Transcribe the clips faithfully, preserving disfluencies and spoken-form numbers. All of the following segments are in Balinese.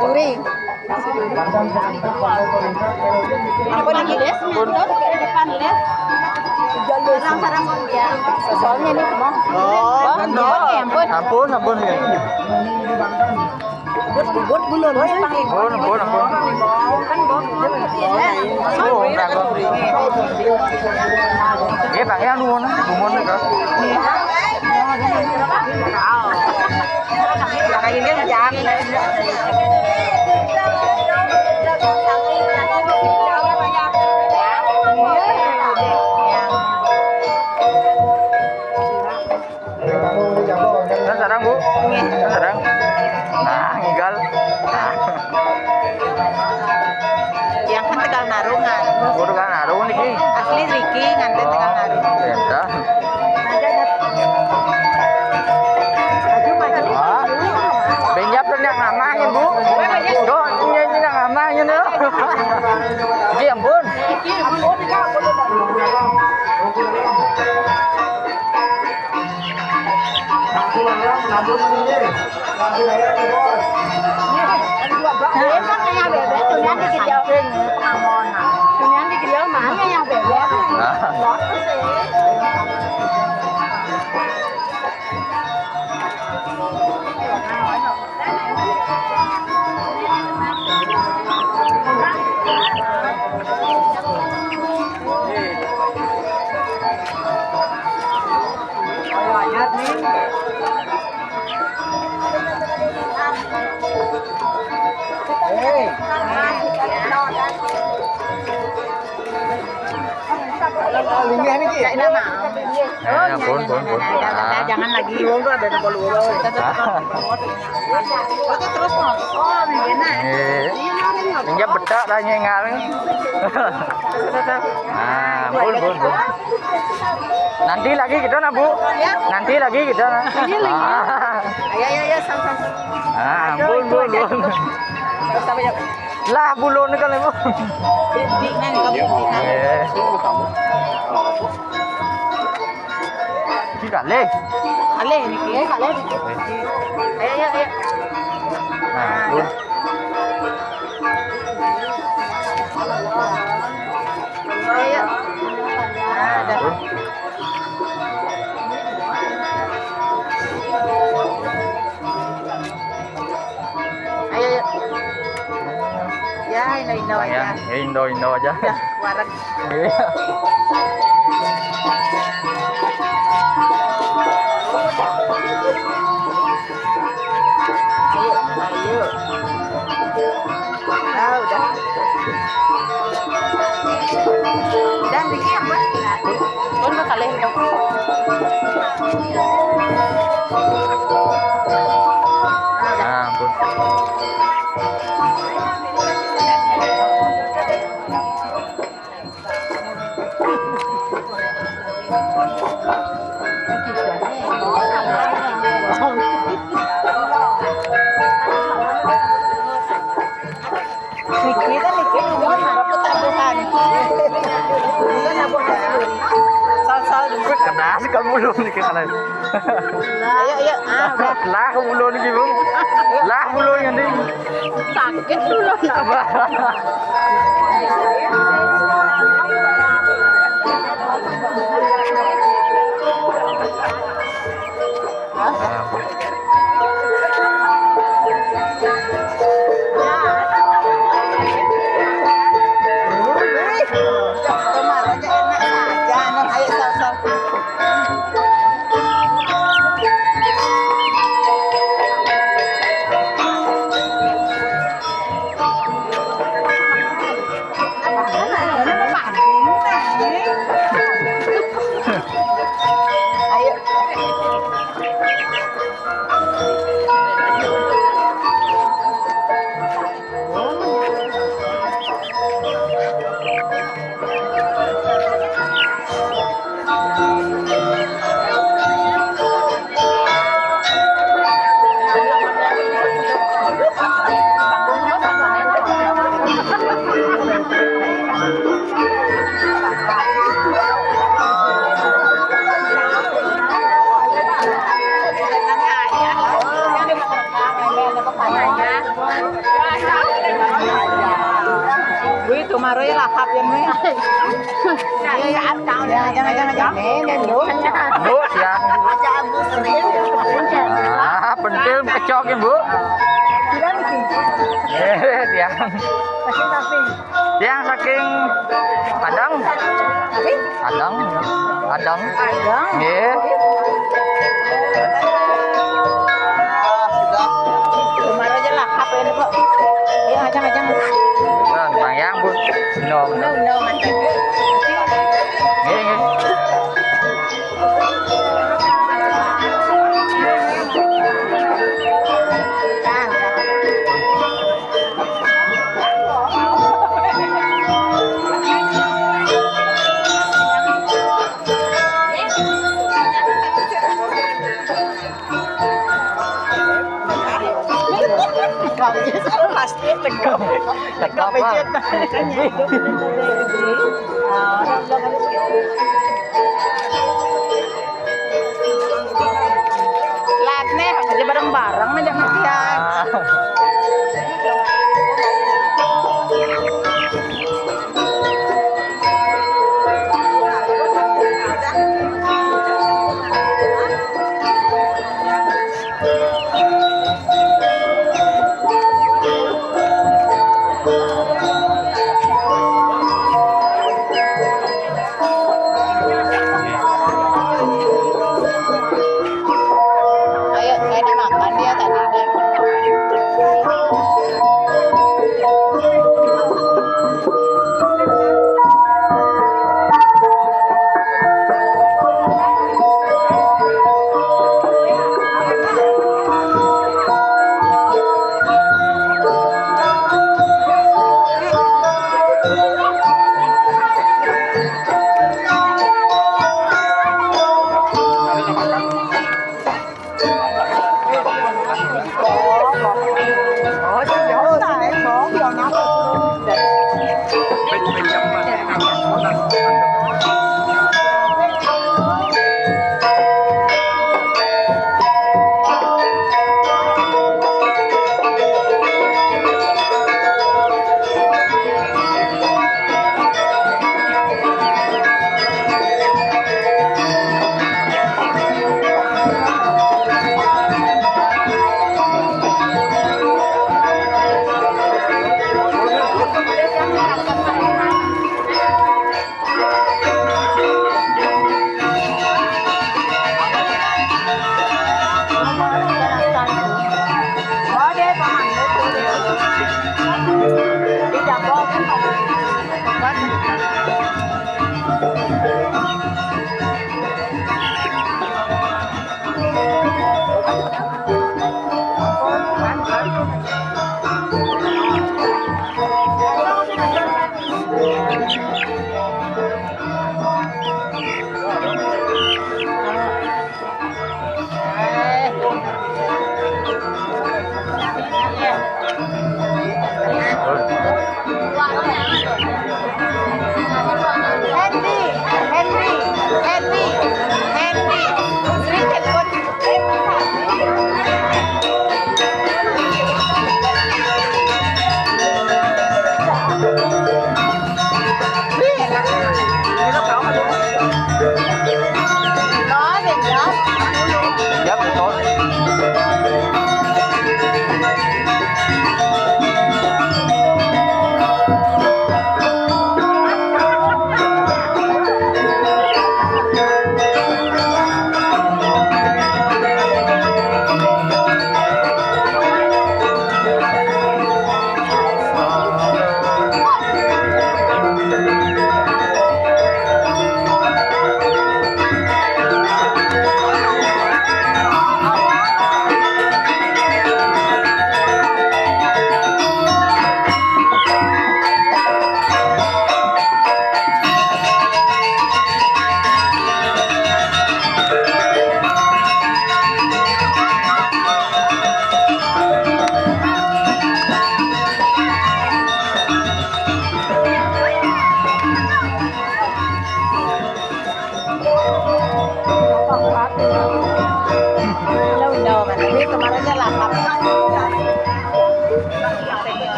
Duri. Apa lagi, Les? Ngantor ke depan, Les. Sarang-sarang, ya. Soalnya ini semua. Oh, oh, ampun, ampun, ampun, ya. Bubut, bubut, bulon. Ampun, ampun, ampun. Kan bobot, ya. Oh, enggak, kok. Iya, Bang, yang dulu, nah, dulu, nah, kok. Nah, sarang, Bu. Sarang. Nah, ngigal. Nah. Yang kan tegal Narung, kan. Oh, tegal Narung niki. Asli Riki, nganten tegal Narung. Ya, dah. Wah. Benjap tuh ndak ngamah, ya, Bu. Tuh, ini, ini ndak ngamah, ya, tuh. Iki, ampun. Nah, emang kayak bebek, tuh yang dikit jauh. Tuh yang dikit jauh, mana yang bebek? Nah. Linggih niki. Ya, ya, pun, pun, pun. Nah, jangan lagi. Foto terus, Mas. Oh, ini enak. Iya. Ini betak dah nyengal. Nah, pun, pun, pun. Nanti lagi kita, nah, Bu. Ya. Nanti lagi kita, nah. Ini lagi. Ah. Ayo, ayo, ayo, sama-sama. Ah, ampun, ampun, ampun. Lah, bulon kan, Bu. Di, di, nang, kamu di, nang. Eh. Ini kalih. Kalih niki, kalih niki. Ayo, ayo, ayo. Nah, Bu. Ayo. Nah, Bu. Ayo, ayo. Ya, indo-indo aja. Ya, indo-indo aja. Ya, wareg. Iya. Ayo, ayo. Ah, udah. Dan dikit apa? Pun bakal itu. Ah, udah. Ah, ampun. Niki kan niki cuma harap ketabuhan. Iya, nabuh nasi dulu. Sal-sal dulu. Kedas kamu belum niki kan. Ayo, ayo. Ah, udah. Lah, kamu belum niki, Bu. Lah, belum niki. Sakit dulu, nak. Wih, tumaroy lahap yan, wih. Ya, ya, jangan, jangan, jangan, jangan. Nih, nih, Bu. Bu, siap. Ah, pentil kecok ya, Bu. Eh, siap. Yang saking Padang. Padang, ya. Padang. Padang. Nggih. Kemarin aja lah, apa ini, Pak? Ayo, ajang, ajang. Nah, Bang Yang, Bu. No, no. No, no, Mas. Nggih, nggih. Pasti tegak. Tegak, Pak. Latne aja bareng-bareng aja ngertian. Ayo, saya udah makan dia tadi udah.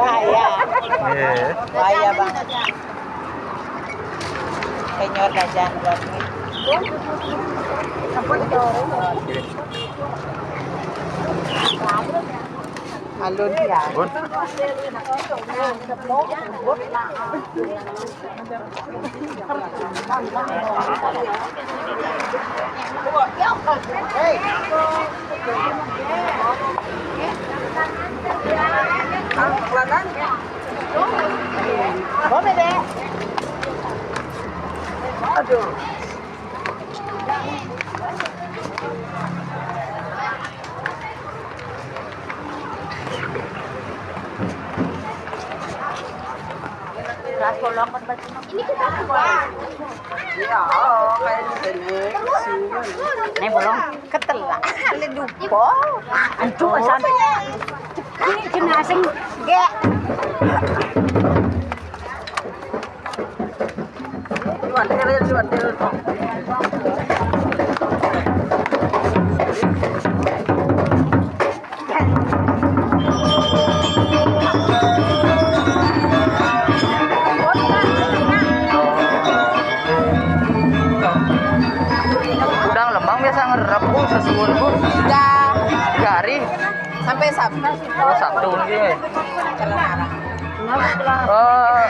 Bahaya. Iya. Bahaya banget. Senior Dajan buat alun ya. Aduh. Ini kita semua. Iya, kayak di sini. Ini belum ketelah. Ini dupo. Itu sampai. Ini jenazah. Gek. Udang lemang biasa ngerep, Bu, sesuhun, Bu. Tiga. Tiga hari. Sampai Sabtu. Oh, Sabtu ini. Kalau larang. Eh,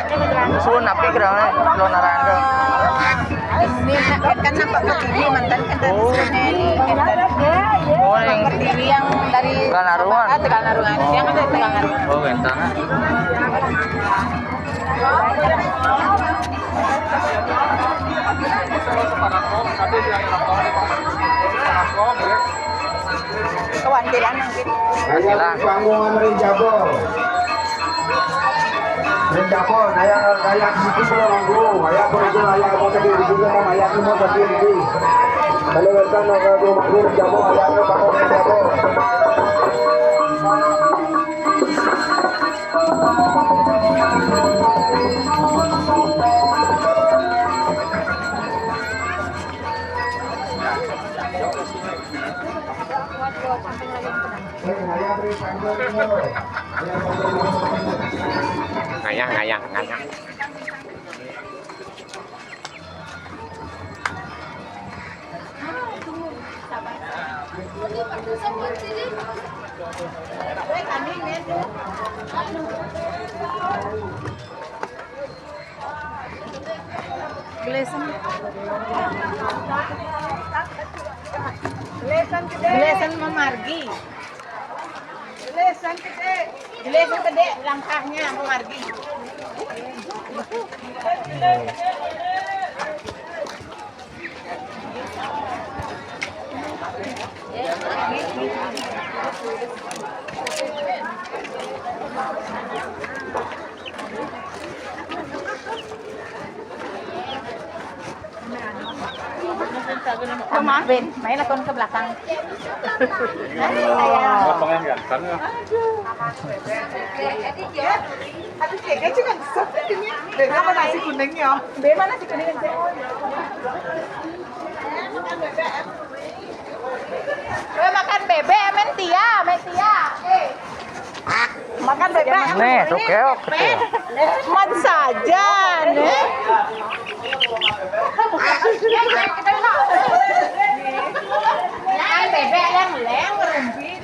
suhun napi gerangan, Lonaranga. Ini kan nampak Pertiwi, mantan kan dari sini, kan dari Oh, yang Pertiwi yang dari Ganaruan. Sabah, Tegal Naruan. Yang ada Tegal Naruan. Oh, bentana. Kawan, bilang nang gitu. Ayo, panggung Amri Jabo. Rin Jabo, daya, daya situ kalau manggung. Ayo, pergi, ayo, mau tadi, ayo, mau tadi. Kalau datang, ayo, Rin Jabo, ayo, panggung Rin Jabo. Ngayah, ngayah, ngayah. Gleason. Gleason mamargi. Gleason gedé. Gleason gedé langkahnya mamargi. Main, main akun ke belakang. Abang yang ganteng ya. Aduh, kayaknya cuma satu ini. Beda sama nasi kuning ya. Beda mana nasi kuning? Weh, makan bebek, men Tia, men Tia. Eh. Makan bebek. Nih, tuh keok, tuh. Man saja, nih. Yang bebek yang leng merumpi.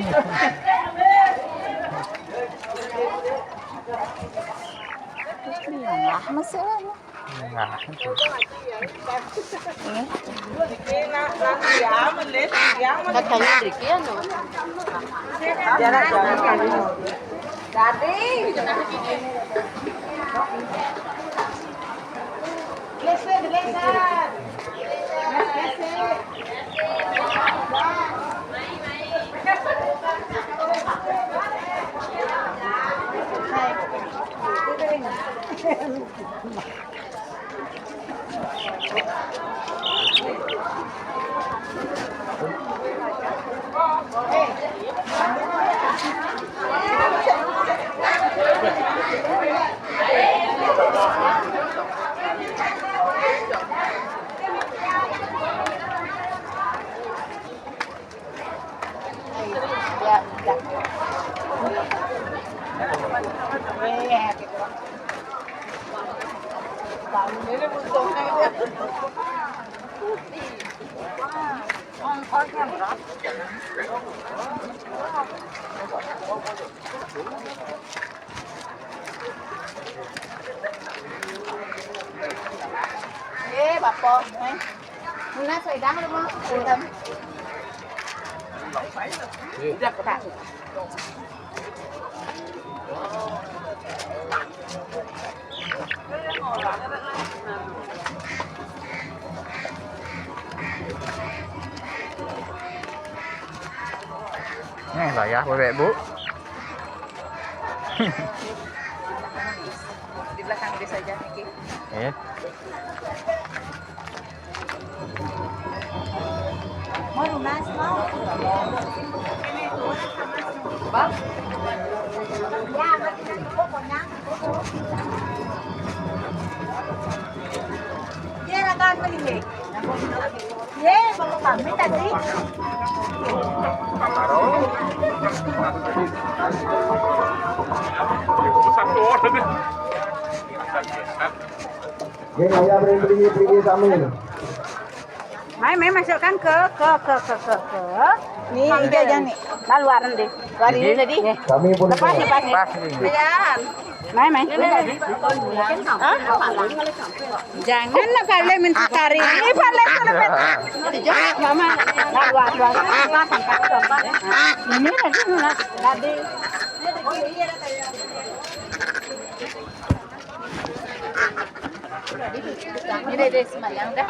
Nah, masuk lah. Nah, itu. Ini. Katanya demikian loh. Jadi. Ya, ya. Eh, bapa, eh. Muna sedang lu mau. Sedang. Udah, Pak. Nih, lah ya, bebek, Bu. Di belakang dia saja, Niki. Iya. Mau lunas, mau. Bang? Ya, makin pokoknya. Iya, rakan beli. Ye, bapak kami tadi. Satu orang. Ye, saya beri, beri, beri tamu. Mai, mai masukkan ke, ke, ke, ke, ke, ke. Ni, ija jangan ni. Lalu aren deh. Lari ni tadi. Kami pun lepas, lepas. Pas ni. Jangan. Mai, mai. Hah? Jangan nak balik minta tarik. Ini balik ke depan. Mama. Lalu, lalu, lalu. Ini lagi, lagi. Ini dia, dia semayang dah.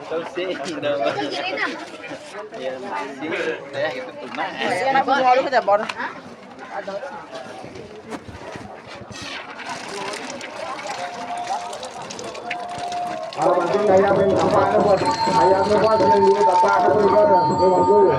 Tahu sih, nama. Kiri enam. Ya, masih. Saya itu tunai. Saya nak bunuh orang kita, Bon. Kalau masih kayak main apa, apa, kayak apa, apa, yang dulu apa, apa, apa, apa, apa, apa.